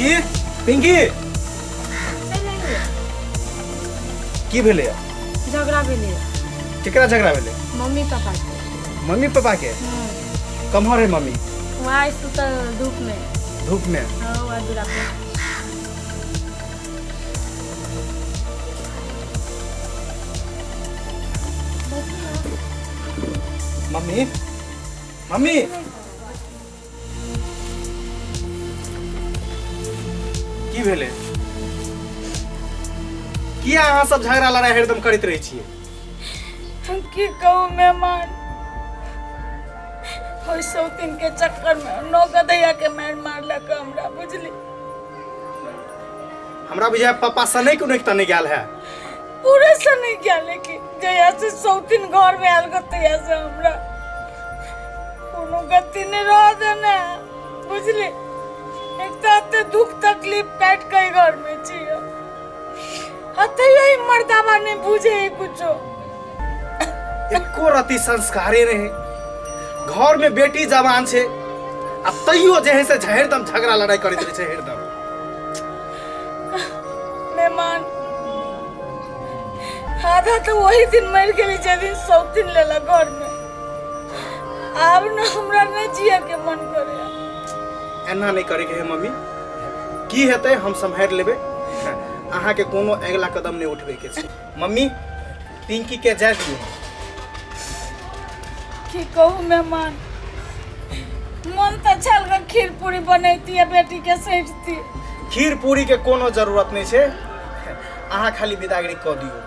पिंकी, पिंकी, की भेलै? झगड़ा भेलै। केकरा झगड़ा भेलै? मम्मी पापा के। मम्मी पापा के? कम्हर है मम्मी? वहाँ सुतल धूप में। धूप में? हाँ, वहाँ दूरा पर। मम्मी, मम्मी, की भेलै? किया अहाँ सब झगड़ा लड़ाई हरदम करैत रहै छियै? हम की कहू मेहमान, ओहि सौतीन के चक्कर में नौ गदैया के मारि मारलक हमरा, बुझली? हमरा बुझाय पापा सनैक उनैक तऽ नहि गेल है। पूरे सनैक गेल, लेकिन जहिया से सौतीन घर में आयल गो तहिया से हमरा कोनो गति नहीं रह देने, बुझली? एक तो एते दुख तकलीफ काट के घर में छी, आ तैयो ई मर्दाबा नहीं बुझे है कुछो। एको रति संस्कारे नहीं। घर में बेटी जवान छे आ तैयो जे है से हरदम झगड़ा लड़ाई करैत रहै छै हरदम। मेहमान, आधा तो वही दिन मर गेली जे दिन सौतीन लेला घर में। आब न हमरा नहीं जिया के मन करे। एना नहीं करे के है मम्मी, की हेतै हम सम्हारि लेबै, अहाँके कोनो अगिला कदम नहीं उठबै के छै। मम्मी, पिंकी के जाय दियौ। की कहू मेहमान, मन तऽ छल ग खीर पूरी बनैती आ बेटी के सैंठती। खीर पूरी के कोनो जरूरत नहीं छै, अहाँ खाली विदागरी कऽ दियौ।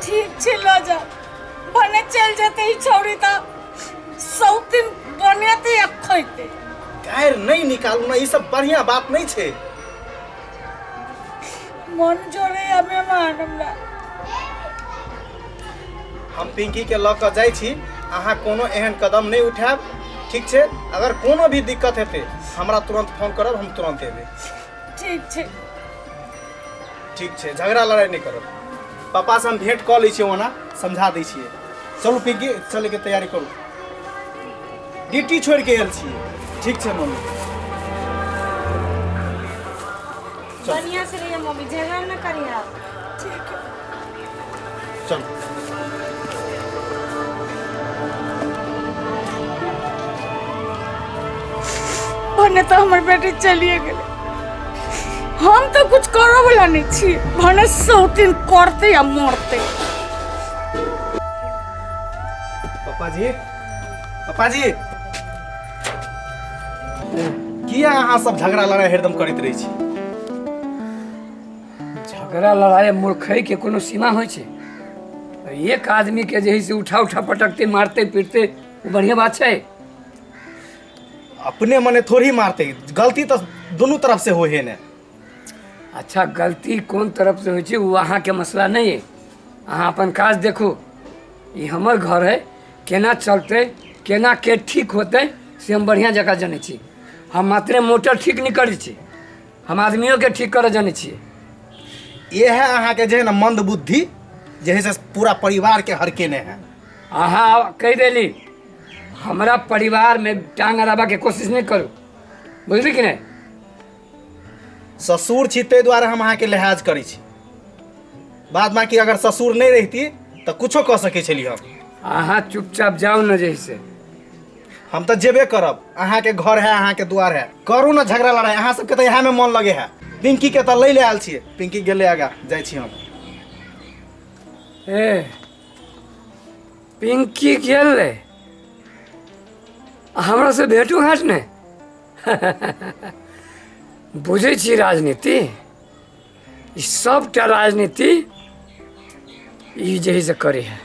ठीक छै, लऽ जाओ। भने चलि जेतै ई छौड़ी तऽ सौतिन बनेतै आ खैतै। गारि नहीं निकालू ना, ई सब बढ़िया बात नहीं छै। मन जोड़ैया मेहमान हमरा। हम पिंकी के लऽ कऽ जाइ छी, अहाँ कोनो एहन कदम नहि उठायब, ठीक छै? अगर कोनो भी दिक्कत हेतै हमरा तुरंत फोन करब, हम तुरंत एबै। ठीक छै। ठीक छै, झगड़ा लड़ाई नहि करब। पापा से हम भेंट कऽ लै छियै, ओना समझा दै छियै। चलू पिंकी, चलैके तैयारी करू, ड्यूटी छोड़ि के आयल छियै। ठीक छै मम्मी। बढ़िया से रहिए मम्मी, झगड़ा न करिए आप। ठीक है, चल। भने तऽ हमर बेटी चलिए गेलै, हम तऽ कुछ करऽ वाला नहीं छी। भने सौतीन करते या मरते। पापा जी, पापा जी, किया अहाँ सब झगड़ा लड़ाई हरदम करैत रहै छी? झगड़ा लड़ाई मूर्खई के कोनो सीमा होइ छै? एक आदमी के जे है से उठा उठा पटकते, मारते पीटते, ओ बढ़िया बात छै? अपने मने थोड़ी मारते, गलती तऽ दुनू तरफ से होइ है ने। अच्छा, गलती कोन तरफ से होइ छै ओ अहाँके मसला नहि अइ। अहाँ अपन काज देखू। ई हमर घर है, केना चलतै, केना के ठीक होतै से हम बढ़िआँ जकाँ जनै छी। हम मात्रे मोटर ठीक नहि करै छी, हम आदमियोके ठीक करऽ जनै छियै। इएह अहाँके जे है ने मंद बुद्धि जे है से पूरा परिवार के हरकेने है। अहाँ कहि देली, हमरा परिवारमे टांग अड़ाबऽके कोशिश नहि करू, बुझली कि नहि? ससुर छी ताहि दुआरे हम अहाँके लिहाज करै छी, बाद बाकी अगर ससुर नहि रहिती तऽ कुछो कऽ सकै छली हम। अहाँ चुपचाप जाउ ने जे से। हम तऽ जेबे करब, अहाँके घर है, अहाँके द्वार है, करू ने झगड़ा लड़ाई, अहाँ सबके तऽ इएहमे मन लगे है। पिंकी के तऽ लै ले आयल छियै, पिंकी गेलै आगा, जाइ छी हम। ए पिंकी गेल रे, हमरा से भेटू घाट नहि। बुझै छी राजनीति, ई सबटा राजनीति ई जे है से करे है।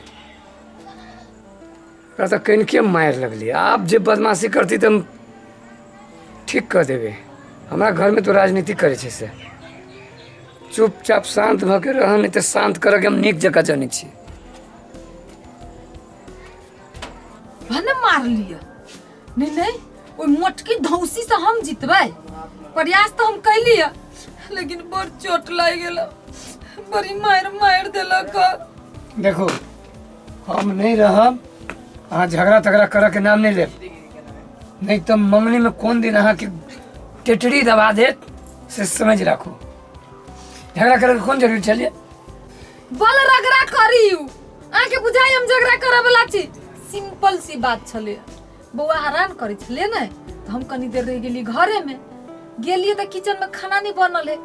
ओकरा तऽ कनिके मारि लगलै, आब जे बदमाशी करती तऽ हम ठीक कऽ देबै। हमरा घरमे तो राजनीति करै छै से चुपचाप शान्त भऽ के रह, नहि तऽ शान्त करऽके हम नीक जकाँ जनै छी। भने मार लिअ, नहीं नहीं, ओहि मोटकी धौसी से हम जीतबै। प्रयास तऽ हम कैलियै, लेकिन बड़ चोट लागि गेल, बड़ी मारि मारि देलक। देखू, हम नहीं रहब, अहाँ झगड़ा तगड़ा करऽके नाम नहीं लेब, नहीं तऽ मंगनीमे कोन दिन अहाँके टेटरी दबा देत। से समझ राखू। झगड़ा करैके कोन जरूरी छलियै? बल रगड़ा करी उ अहाँके बुझाइ हम झगड़ा करऽ वाला छी। सिंपल सी बात छलै, बौआ हरान करै छलै ने तऽ हम कनी देर रहि गेली घरेमे। गेलियै तऽ किचनमे खाना नहि बनल है।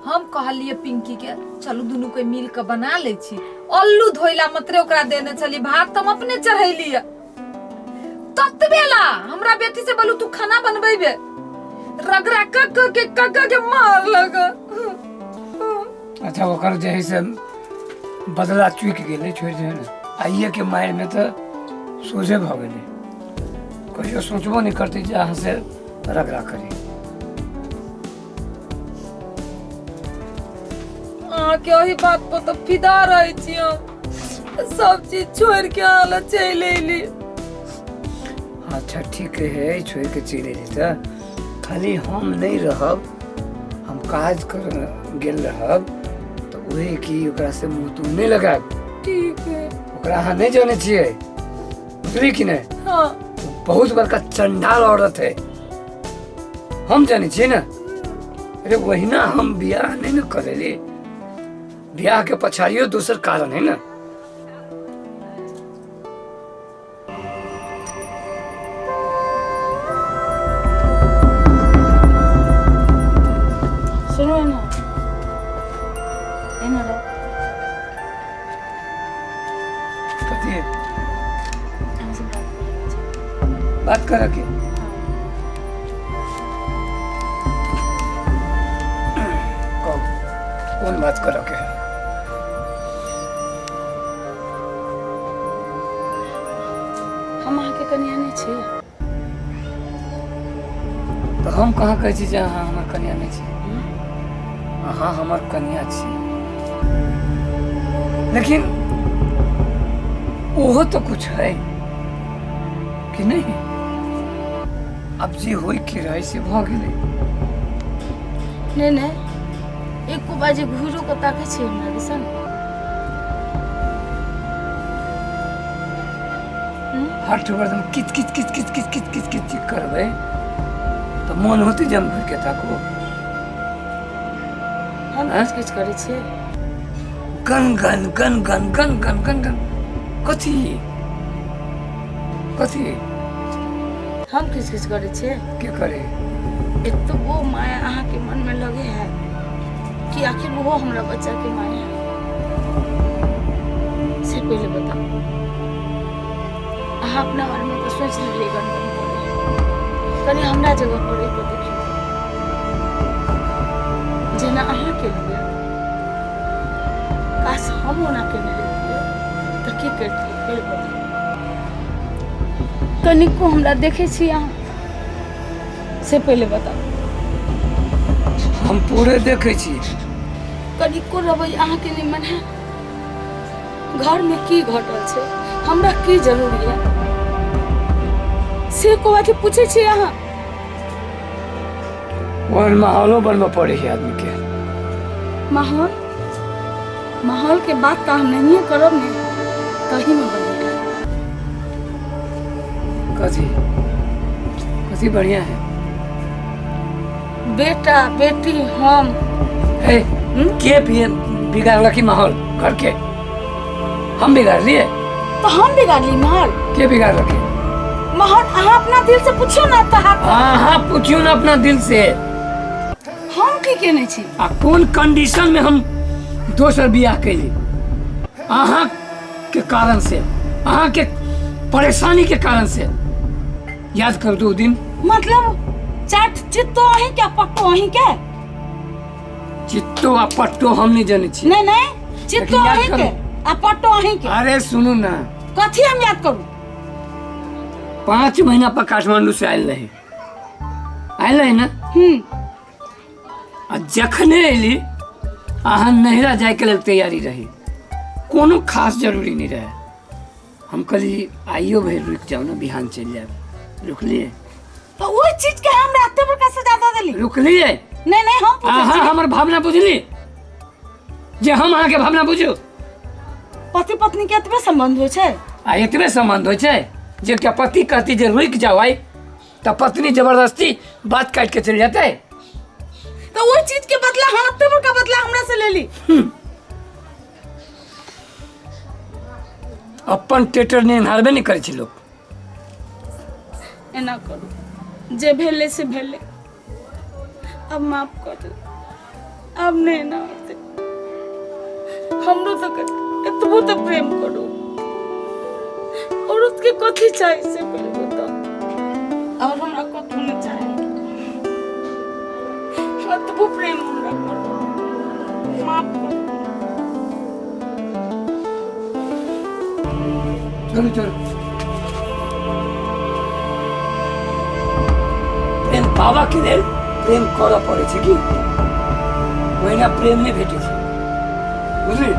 हम कहलियै पिंकी के चलू दुनू कोई मिल के बना लै छी। अल्लू धोइला मात्रे ओकरा देने छलियै, भात तऽ हम अपने चढ़ेलियै। ततबेला हमरा बेटी से बोलू तू खाना बनबेबे, रगड़ा क क के क क के मारलक। अच्छा ओकर जे है से बदला चुकि गेलै, छोड़ि दियौ ने। आइए के मारिमे तऽ सोझे भऽ गेलै, कहियो सोचबो नहि करतै जे अहाँ से रगड़ा करी। अहाँके ओहि बात पर तऽ फिदा रहै छी हम, सब चीज छोड़ि के अहाँ लग चलि अयली। अच्छा ठीक है, छोड़ि के चलि अयली तऽ खाली हम नहि रहब, हम काज कर गेल रहब तऽ ओहे की ओकरा से मुँह तुँह नहि लगायब। ठीक है। ओकरा अहाँ नहि जानै छियै, बुझली कि नहि? हाँ। बहुत बड़का चंडाल औरत है, हम जानै छियै ने। अरे वहिना हम बियाह नहीं न करेली, बियाह के पछाड़ियो दोसर कारण है ना। सुनो ना, एना रहो। कथी? अहाँ से बात करैके छै। बात करे के? कहू, कोन बात करे के है? हम अहाँके कनिया नहि छी। तऽ हम कहाँ कहै छी जे अहाँ हमर कनिया नहि छी? अहाँ हमर कनिया छी, लेकिन ओहो तो कुछ है कि नहीं? अब जे होय के रहे से भऽ गेलै। नहि नहि, एको बाजे घुरो के ताकै छी हमरा दिसन। हठ हरदम किच किच किच किच किच किच किच किच करबै तऽ मोन होतै जे हम घुरि के ताकू। हम आँय? किच किच करै छियै? गन गन गन गन गन गन गन गन कथी कथी? हम किच किच करै छियै? के करे? एतबो माया अहाँके मनमे लगे है कि आखिर ओहो हमरा बच्चा के माया है, से पहिले बताउ। अहाँ अपना बारेमे तऽ सोचि लेलियै गन गन करे, कनि हमरा जगह पर रहि कऽ देखियौ जेना अहाँ केलियै, काश हम ओना केने रहितियै तऽ की करितियै? पहिले बताउ। कनिको हमरा देखै छी अहाँ, से पहिले बताउ। हम पूरे देखै छी। कनिको रवैया अहाँके निमन है? घरमे की घटल छै, हमरा की जरूरी है, से को बात पूछै छी अहाँ? ओहन माहौलो बनबऽ पड़ै है आदमी के। माहौल माहौल के बात तऽ हम नहिए करब ने, तही में बढ़िया है। कथी कथी बढ़िया है? बेटा बेटी हम। ए, के बिगाड़लक माहौल घर के? हम बिगाड़लिए? तो हम बिगाड़ली माहौल? के बिगाड़लक माहौल? अहाँ अपना दिल से पूछियो ना तऽ। अहाँ पूछियो ना अपना दिल से। हम की केने छी? आ कोन कंडीशन में हम दोसर बियाह कैली? अहाँ के कारण से, अहाँ के परेशानी के कारण से। याद कर दो दिन। मतलब चाट चित्तो अहीं के पट्टो अहीं के? चित्तो आ पट्टो हम नहीं जाने छी। नहीं नहीं, चित्तो लेकिन याद अहीं के करू। आ पट्टो अहीं के। अरे सुनू ना। कथी हम याद करू? 5 महीना पर काठमांडू से आयल रही, आयल रही ना? आ जखने अयली अहाँ नैहरा जायके लेल तैयारी रही, कोनो खास जरूरी नहीं रहे। हम कहली आइयो भरि रुकि जाउ ने, बिहान चलि जायब। रुकलिए? तो ओहि चीज के हमरा एते बड़का सजा दऽ देली। रुकलिए? नहीं नहीं, हम पूछै अहाँ छी। हमर भावना बुझली? जे हम अहाँके भावना बुझू? पति पत्नी के एतबे संबंध होइ छै? आ एतबे संबंध होइ छै जे एकटा पति कहती जे रुकि जाउ आइ, तऽ पत्नी जबरदस्ती बात काटि के चलि जेतै? तऽ ओहि चीज के बदला हम एते बड़का बदला हमरा से लेली। अपन टेटर निहारबे नहि करै छै लोक। एना करू, जे भेलै से भेलै, अब माफ कर दू, अब नहि एना होतै। हमरो तऽ एतबो तऽ प्रेम करू। औरत के कथी चाही से पहिले बताउ, और हमरा कथू नहि चाही, एतबो प्रेम हमरा करू, माफ करू। चलू चलू, प्रेम पाबऽके लेल प्रेम करऽ पड़ै छै कि ओहिना प्रेम नहि भेटै छै, बुझली?